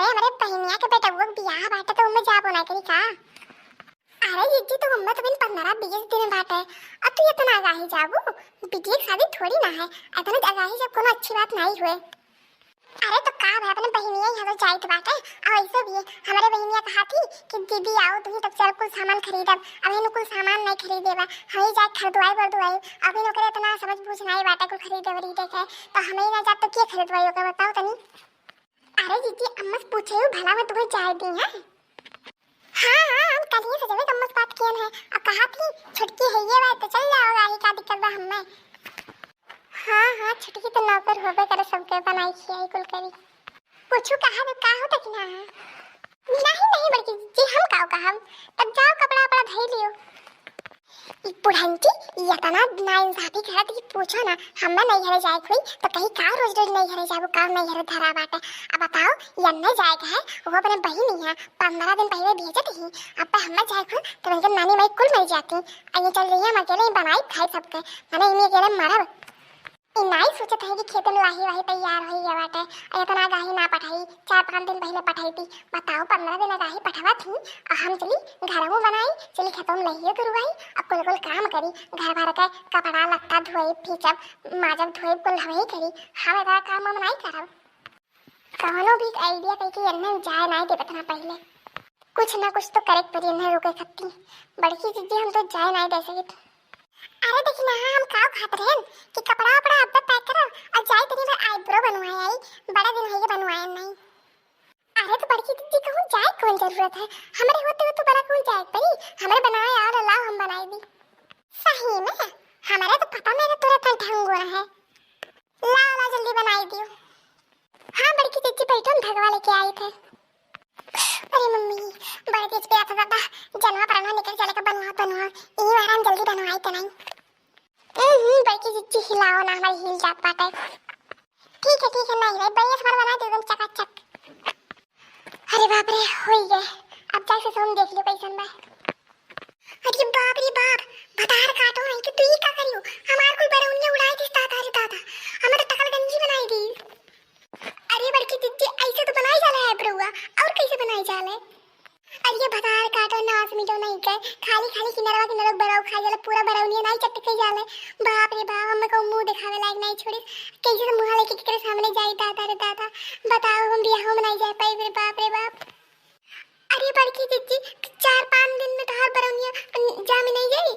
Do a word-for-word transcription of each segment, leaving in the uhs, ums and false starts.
ए, हमरे बहिनिया के बेटउआ के बियाह बाटे, त ओमे जाबो ना करी का? अरे जिज्जी, त ओमे तो बिन पन्द्रह बीस दिन बाटे, अब तू इतना आगाही जाबू? बिटिया के शादी थोड़ी ना है, इतना आगाही जब कोनो अच्छी बात नहीं हुए। अरे तो का भाई, अपने बहिनिया यहाँ तो जाइत बाटे, और ऐसे भी हमरे बहिनिया कहा थी कि दीदी आओ तुही तब चल कुल सामान खरीदब, अभी नु कुल सामान नहीं खरीदे बा, हम ही जाए खरीदवाई बरदवाई, अभी नु ओकरे इतना समझ बूझ नहीं बाटे कुल खरीदे वरीदे के, तो हम ही ना जाब तो के खरीदवाई ओकर बताओ तनी। अरे जिज्जी, अम्मा से पूछे हूँ भला मैं तुम्हें जाए दी है। हाँ हाँ, हम कल ही से जबे अम्मा से बात किए हैं, और कहा थी छुटकी है ये बात तो चल जाओगा, ये का दिक्कत बा हमें। हाँ हाँ, छुटकी तो नौकर होबे करे, सबके बनाई खियाई कुल करी। पूछू कहा तो का होता कि ना? नहीं नहीं बड़की जिज्जी, हम का कहब, तब जाओ कपड़ा वपड़ा धई लियो। ई बुढ़ंती, ई इतना नाइंसाफी करत कि पूछो ना, हमें नहीं घरे जाए हुई तो कहीं का रोज रोज नहीं घरे जाबू, का नहीं घरे धरा बाटे। अब बताओ, ये नहीं जाए है, वो अपने बहिनी है, पन्द्रह दिन पहले भेजत ही, अब पे हमें जाए हुई तो उनके नानी माई कुल मर जाती, और ये चल रही है हम अकेले ही बनाई खाई सबके, मने इन्हें अकेले मरब। ई नाई सोचत है कि खेते में लाही वाही तैयार होई गया बाटे, और इतना आगाही ना पठाई, चार पाँच दिन पहले पठाई थी। बताओ, पन्द्रह दिन आगाही पठवा थी, और हम चली घरहू बनाई, चली खेतों में लहियो तुरवाई, और कुल कुल काम करी, घर भर के कपड़ा लत्ता धोई, फीचब, माजब, धोई, कुल हमें ही करी। हम इतना काम हम नहीं करब। कौनो भी idea कह के इन्हें जाए नहीं देबे इतना पहले। कुछ ना कुछ तो करे के पड़ी इन्हें रोके खत्ती। बड़की जिज्जी, हम तो जाए नहीं दे सकित। अरे देखी ना, हम काव खात रहन कि कपड़ा वपड़ा अब तक pack करब और जाए तनी भर eyebrow बनवाए आई, बड़ा दिन है ये बनवाए नहीं। अरे तो बड़की दीदी कहूँ जाए कौन जरूरत है, हमरे होते हुए तो बड़ा कौन जाए परी, हमरे बनाए आओ लाओ हम बनाए दी। सही में हमारे तो पता मेरे तुरंत ढंगो है, लाओ लाओ जल्दी बनाए दियो। हाँ बड़की दीदी बैठो, हम धगवा लेके आई थे। अरे मम्मी, बड़े तेज पे आता दादा, जनवा परनवा निकल चले का बनवा बनवा, ई वारान जल्दी बनवाई त नहीं। हम्म, बड़की जिज्जी हिलाओ ना, हमारी हिल जात बाटे। ठीक है ठीक है, नहीं रे, बढ़िया से हमारा बना दे एकदम चकाचक। अरे बाप रे, होई गए, अब जाके सोम देख लियो कैसन बा। अरे बाप रे बाप, भतार काटो नहीं तो तू ही का करियो, हमार कोई बरौनिया उड़ाई दिस दादा रे दादा, हमें तो टकल गंजी बनाई दी। अरे बड़की जिज्जी, ऐसे तो बनाई जाला है ब्रुआ, और कैसे बनाई जाला है? अरे ये भतार काटो नास मिटो नहीं के, खाली खाली किनरवा किनरवा बराव खाई जाला, पूरा बरौनिया नहीं चटके जाला। बाप रे बाप, हमें को मुंह दिखावे लायक नहीं छोड़ी, कैसे तो मुंह लेके केकरे सामने जाई दादा रे दादा, बताओ हम बियाह में नहीं जा पाई रे बाप रे बाप। अरे बड़की जिज्जी, चार पाँच दिन में तोहार बरौनिया जामे नहीं जाई।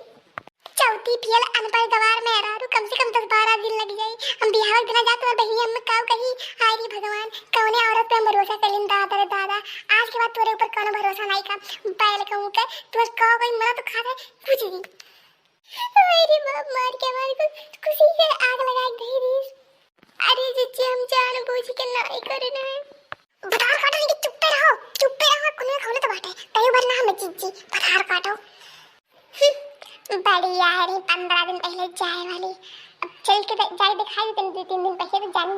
चौथी फेल अनपढ़ गवार मेहरारू, कम से कम दस बारह दिन लग जाई। हम बिहाव के दिना जात हमार बहिनी अम्मा काव कही, हाय रे भगवान, कौने औरत पे हम भरोसा करें दादा रे दादा। आज के बाद तोरे ऊपर कौनो भरोसा नहीं का। बैल कहूँ के, तू का कोई मना तो खा जाए, कुछ भी। हाय रे बाप, मार के हमारे को खुशी से आग लगा के धई दीस। अरे जिज्जी, हम जान बूझ के नहीं करे ना। भतार काटो नहीं कि चुप्पे रहो, चुप्पे रहो, कुने खाने तो बाटे, तैयो भर ना हमें जिज्जी, भतार काटो। हम्म, बड़ी यारी, पन्द्रह दिन पहले जाए वाली, अब चल के दे-, जाए दिखाई दे, दो तीन दिन पहले तो जानी।